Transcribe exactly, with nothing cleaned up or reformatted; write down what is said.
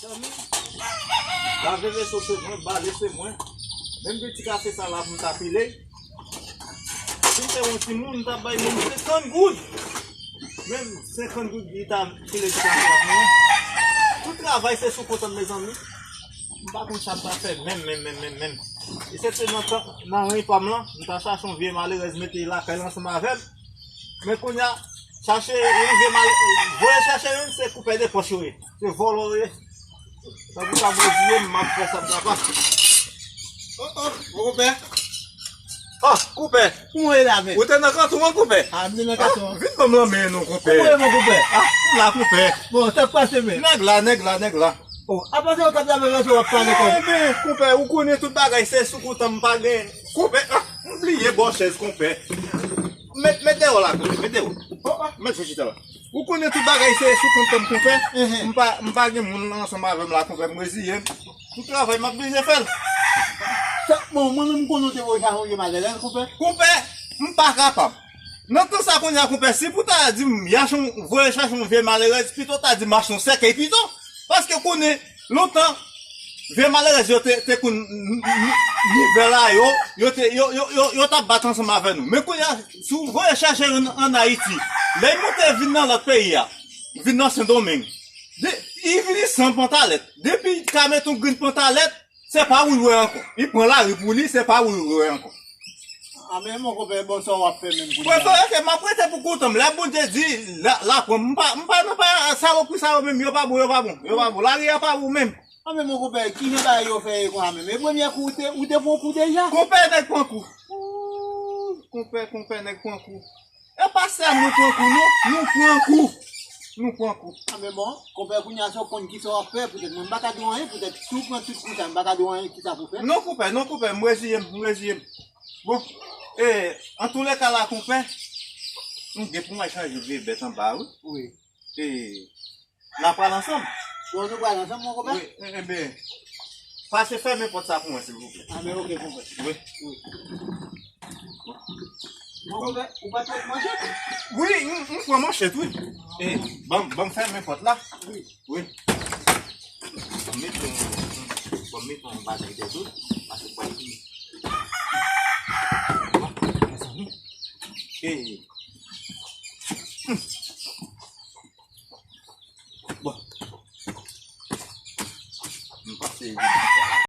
Mezanmi, lave veso se mwen, bale se mwen. Menm gen ti kafe sa la pou m ta pile. Si m te yon timoun, m ta bay moun senkant goud. Menm senkant goud li ta pile ti kafe la pou mwen. Tout travay se sou kont an m, mezanmi. M pa konn sa m ta fè menm, menm, menm, menm, menm. E se te nan tan, nan ren pa m lan, m ta chache yon vye malerèz mete lakay l ansanm avè m. Men kounye a, chache yon vye mal, voye chache youn, se koupè de pòch yo ye. Se vòlò yo ye. Tankou sa m reziye m, m ap fè sa m kapab. Oh, oh, mon konpè. Oh, konpè. Kouman w ye la, men? Ou te nan kanton an, konpè? Ah, m te nan kanton an. Ah, vin ban m lanmen non, konpè. Kouman w ye, mon konpè? Ah, m la, konpè. Bon, sa k pase, men? Nèg la, nèg la, nèg la. Oh, apa se w k ap lave veso w ap pale kòm? Enben, konpè, ou konnen tout bagay se sou kont an m pa gen. Konpè, ah, m bliye bò chèz, konpè. Met, met deyò la, konpè, met deyò. Oh, oh, met sou chita la. Ou konnen tout bagay se sou kont an m, konpè. Mhm. M pa, m pa gen moun ansanm avè m la, konpè, m reziye m. Tout travay m ap blije fè l. Sa, bon, mwen menm m konnen w te voye sa yon vye malerèz, konpè. Konpè, m pa kapab. Nan tan sa kounye a, konpè, si pou ta di m, y a ch-, voye chache yon vye malerèz, pito ta di m achte yon sèkèy pito. Paske konnen, lontan, vye malerèz yo te, te konn n-, n-, n-, nivèl a yo, yo te, yo, yo, yo, yo t ap bat ansanm avè nou. Men kounye a, si w voye chache youn ann Ayiti, lè l monte vin nan lòt peyi a, vin nan Sendomeng, de, li vini san pantalèt. Depi l ka mete yon grenn pantalèt, se pa ou l wè ankò. Li pran lari pou li, se pa ou l wè ankò. A men mon konpè, bon, sa w ap fè menm kounye a? Prefere ke m ap rete pou kont an m. Lè Bondye di, la, la pran m. M pa, m pa nan pa salopri sa yo menm, yo pa bon, yo pa bon, yo pa bon. Lari a pa bon menm. A men mon konpè, kijan bagay yo fè ye konsa menm? E premye kou ou te, ou te pran kou deja? Konpè, nèg pran kou. Ooh, konpè, konpè, nèg pran kou. E pa sèl nou pran kou, non. Nou pran kou. Nou pran kou. A men bon, konpè, kounye a se w konn kisa w ap fè, poutèt mwen, m pa ka di w anyen, poutèt si w pran tout kou sa, m pa ka di w anyen kisa pou fè. Non, konpè, non, konpè, m reziye m, m reziye m. Bon, e, antouleka la, konpè, m gen pou m al chanje vye bèt anba, wi. Wi. E, n a pral ansanm. Bon, nou pral ansanm, mon konpè? Wi, e, enben, pase fèmen pòt sa pou mwen, silvouplè. A, men oke, konpè. Wi. Wi. Mon konpè, ou pa t met manchèt? Wi, m, m pran manchèt, wi. E, ban m, ban m fèmen pòt la. Wi. Wi. Ban m met yon, ban m met yon bagay dèyè tou, paske m pral fini. E,